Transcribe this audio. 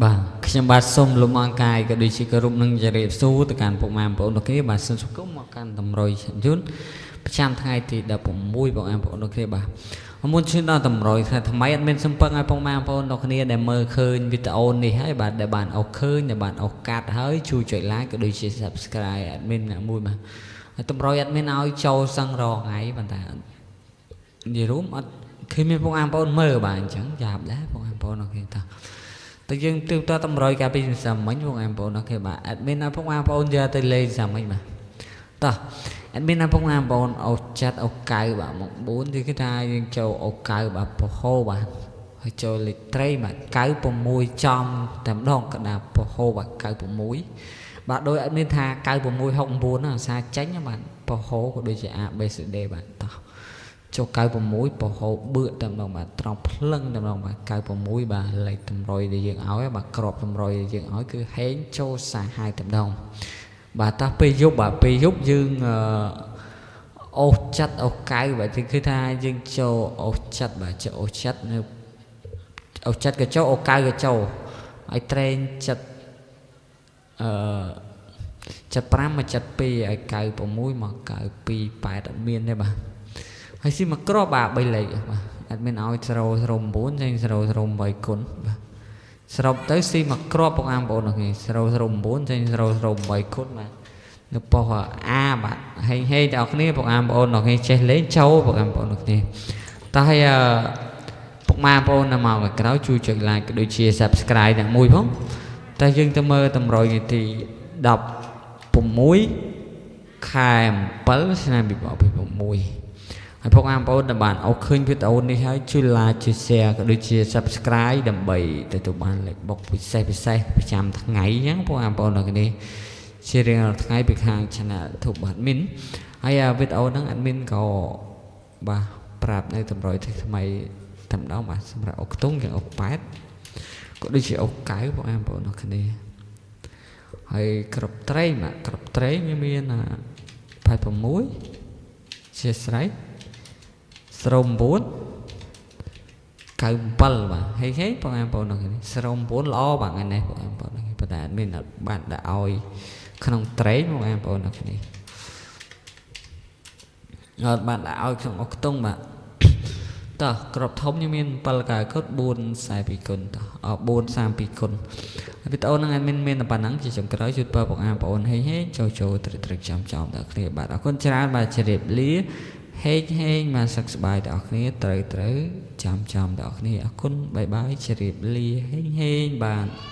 បាទខ្ញុំបាទសូមលំអង្កាយក៏ដូចជាគោរពនឹងជម្រាបសួរទៅកាន់ពុកម៉ែបងប្អូនទាំងគ្នាបាទសូមស្វាគមន៍មកកាន់តម្រុយឆាយន្តប្រចាំថ្ងៃទី16បងប្អូនទាំងគ្នាបាទមុនឈានដល់តម្រុយថ្ងៃថ្មីអត់មានសំពឹងឲ្យពុកម៉ែបងប្អូនទាំងគ្នាដែលមើលឃើញវីដេអូនេះហើយបាទដែលបានអស់ឃើញដែលបានអស់កាត់ហើយជួយចុច like ក៏ដូចជា Subscribe អត់មានអ្នកមួយបាទហើយតម្រុយអត់មានឲ្យចូលសឹងរងថ្ងៃប៉ុន្តែនិយាយរួមអត់ឃើញមានពុកម៉ែបងប្អូនមើលបាទអញ្ចឹងយ៉ាប់ដែរពុកម៉ែបងប្អូនទាំងគ្នាតោះ តែយើងទើបតតម្រុយកាលពីម្សិលមិញពុកបងប្អូនអូខេបាទ admin ឲ្យពុកបងប្អូនយកទៅលេងសាមិញបាទតោះ admin ឲ្យពុកបងប្អូនអូចាត់អូកៅបាទមក4គឺគេថាយើងចូលអូកៅបាទពហោបាទហើយចូលលេខត្រីបាទ96ចំតែម្ដងកដាពហោបាទ96បាទដោយ admin ថា9669ហ្នឹងអាសាចេញបាទពហោក៏ដូចជា A B C D បាទតោះ ចុះ96ពហោបឿកតែម្ដងបាទត្រង់ភ្លឹងតែម្ដងបាទ96បាទលេខតម្រុយដែលយើងឲ្យបាទក្របតម្រុយដែលយើងឲ្យគឺហេងចូលសាហាយតែម្ដងបាទតោះពេលយប់បាទពេលយប់យើងអឺអូសចិត្តអូសកៅបាទគឺថាយើងចូលអូសចិត្តបាទចូលអូសចិត្តនៅអូសចិត្តក៏ចូលអូសកៅក៏ចូលឲ្យត្រែងចិត្តអឺ75មក72ឲ្យ96មក92 8អត់មានទេបាទ ហើយស៊ីមកក្របបាទ3លេខបាទអត់មានឲ្យ009ចេញ008គុណបាទសរុបទៅស៊ីមកក្របពុកអាមបងប្អូននេះ009ចេញ008គុណបាទនៅប៉ុស្តិ៍ A បាទហេងហេងទាំងអស់គ្នាពុកអាមបងប្អូនទាំងគ្នាចេះលេងចូលពុកអាមបងប្អូនទាំងគ្នាតោះហើយពុកម៉ែបងប្អូននៅមកក្រោយជួយចុច like ក៏ដូចជា Subscribe ទាំងមួយផងតែយើងទៅមើលតម្រុយនាទី16ខែ7ឆ្នាំ2026ហើយពុកបងប្អូនដែលបានអូសឃើញវីដេអូនេះហើយជួយ like ជួយ share ក៏ដូចជា Subscribe ដើម្បីទទួលបានលេខបុកពិសេសពិសេសប្រចាំថ្ងៃអញ្ចឹងពុកបងប្អូនទាំងគ្នាជារៀងរាល់ថ្ងៃពីខាង Channel YouTube admin ហើយវីដេអូហ្នឹង admin ក៏បាទប្រាប់នៅតម្រុយថ្មីតែម្ដងបាទសម្រាប់អូខ្ទង់យ៉ាងអូ8ក៏ដូចជាអូកៅពុកបងប្អូនទាំងគ្នាហើយក្របត្រីបាទក្របត្រីវាមាន86ជាស្រ័យ09 97បាទហេហេបងប្អូននេះ09ល្អបាទថ្ងៃនេះបងប្អូននេះប៉ុន្តែអត់មានបានដាក់ឲ្យក្នុងត្រេងបងប្អូននេះអត់បានដាក់ឲ្យក្នុងអុកខ្ទង់បាទតោះក្របធំយើងមាន7កៅគុត4 42គុណតោះ4 32គុណវីដេអូហ្នឹងអត់មានមានតែប៉ុណ្ណឹងជាចុងក្រោយជូនពរបងប្អូនហេហេចូលចូលត្រឹកត្រឹកចំចំដល់គ្នាបាទអរគុណច្រើនបាទជម្រាបលាហេងហេងមកសុខសប្បាយដល់គ្នាត្រូវត្រូវចាំចាំដល់គ្នាអរគុណ bye bye ជម្រាបលាហេងហេងបាទ។